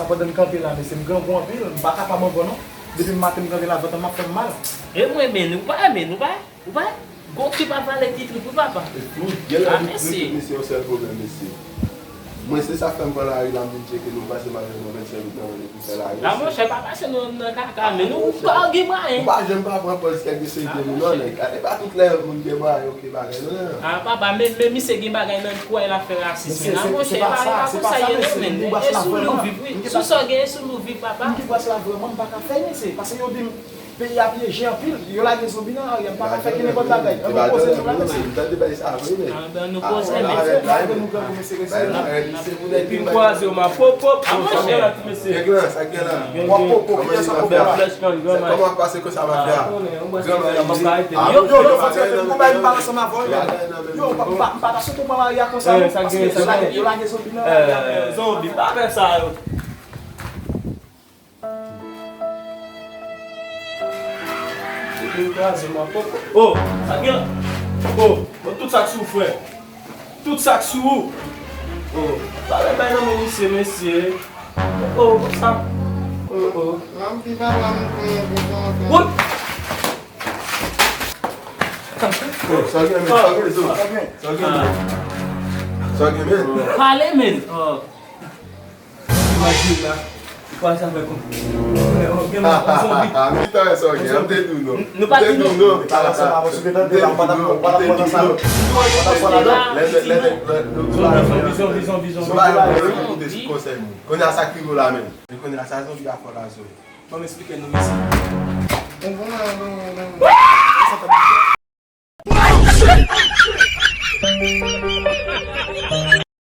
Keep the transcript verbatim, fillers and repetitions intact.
Pandan m kanpe la, mesye, m grangou anpil, m pa kapab ankò non. Depi maten m kanpe la, vant an m ap fè m mal. E mwen, men, ou pa, men, ou pa, ou pa, gon trip ap vale ti trip, wi, papa. Gen lè nou, nou tout, mesye, yon sèl pwoblèm, mesye. Mwen, se sa fè m pran lari la, m vin tcheke nou, m pase m al jwenn yon medsen, nou pran rendez-vous fè lari, mesye. La, monchè, pa pase nou nan kaka, men nou pa gen mwayen. Ou pa janm pa pran pòz kèk de se de nou, non, nèg. E pa tout lè moun gen mwayen, oke, bagay, non, non. Ah, papa, men, men misye gen bagay nan kò l ap fè rasis, men la, monchè, e pa, e pa konsa ye, non, men. E sou li w viv, wi. Sou sa w gen, e sou li w viv, papa. M gen bras la vrèman, m pa ka fè, mesye, paske yo di m, peyi a pyeje anpil, yo lage zonbi nan lari a, m pa ka fè ki nenpòt bagay. An nou poze nou la, mesye. M tande bagay sa vre, men. Ah, ben, nou poze, men. Malgre nou grangou, mesye, mesye. Epi m kwaze w, m ap pop, pop, pop, sa gen la, ti mesye. Gen lan, sa gen lan. W ap pop, pop, kiyès ap pop la? Kòman w ap pase konsa, mafya? Granmè, yo, yo, yo, fò tire tèt pou bay m pale ansanm avè w, yo. Yo, m pa, m pa, m pa ta sot ou pran lari a konsa, non, paske yo lage, yo lage zonbi nan lari a. Zonbi, pa fè sa, yo. Epi m kraze m ap pop. Oh, sa gen la. Oh, bon, tout sa k sou, frè. Tout sa k sou ou. Oh, pa lè bay nan men misye, mesye. Oh, oh, sa. Oh, oh. Woy! Oh, sa gen, men, sa gen, sa gen. Sa gen, men. Pale, men. Oh. Imajine la. Ou pa sa fè kon. Gen yon zonbi. Mi tan sa gen, m te di w non. Nou pa di nou. M te di w non. M te di w non. M te di w non. Lè, lè, lè, lè, lè, zonbi, zonbi, zonbi, zonbi. Zonbi, zonbi. Kounye a sa k rive w la menm. Men kounye a sa zonbi a fè w la, Zoe. Ban m eksplike nou, mesye.